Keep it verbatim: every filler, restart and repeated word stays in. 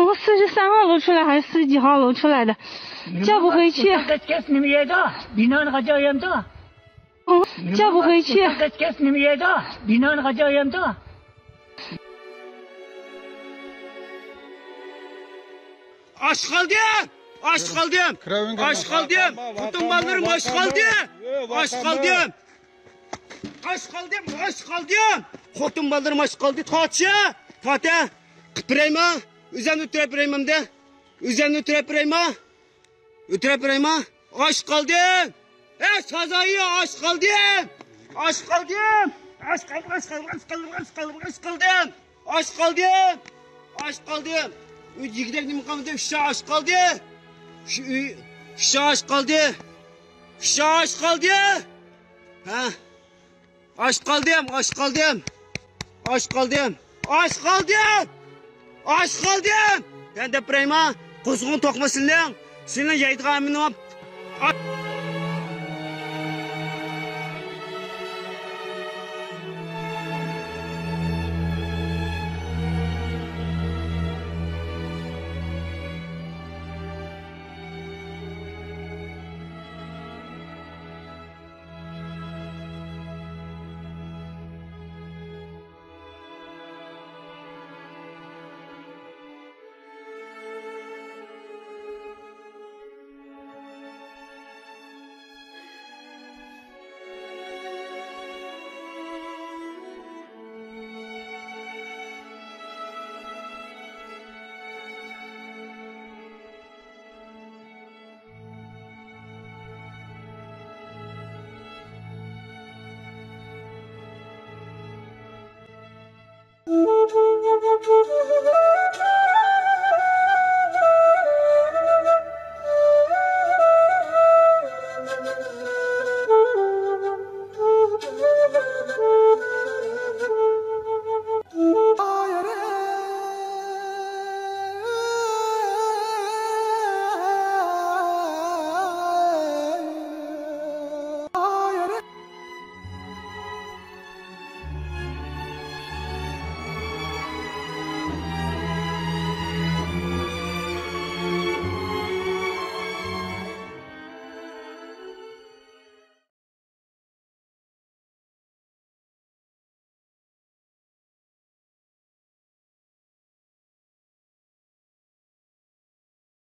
我四十三号楼出来还是四十几号楼出来的？叫不回去。叫不回去。叫不回去。ئاچ قالدىم! ئاچ قالدىم! ئاچ قالدىم! خوتۇن بالىلىرىم ئاچ قالدى! ئاچ قالدىم! ئاچ قالدىم! ئاچ قالدىم! خوتۇن بالىلىرىم ئاچ قالدى! تارتچى! تارتە! قىپ بېرەيما! ئۆزەمنى ئۆتۈرۈپ بېرەيمەمدە! ئۆزەمنى ئۆتۈرۈپ بېرەيما! ئۆتۈرۈپ بېرەيما؟ ئاچ قالدىم! ئەي سازايى، ئاچ قالدىم! ئاچ قالدىم! ئاچ قالدىم! ئاچ قالدىم! ئاچ قالدىم! ئاچ قالدىم! ئاچ قالدىم! ئاچ قالدىم! ئۆي يېگۈدەك نېمە قالمىدى؟ ئۇششاق ئاچ قالدى! شۇ ئۆي، ئۇششاق ئاچ قالدى! ئۇششاق ئاچ قالدى! ھە؟ ئاچ قالدىم، ئاچ قالدىم. ئاچ قالدىم، ئاچ قالدىم. ئاچ قالدىم. دەپ بېرەيما؟ قورسىقىڭ توقما سېنىڭ. سېنىڭ يەيدىغان ئەمىنىڭ.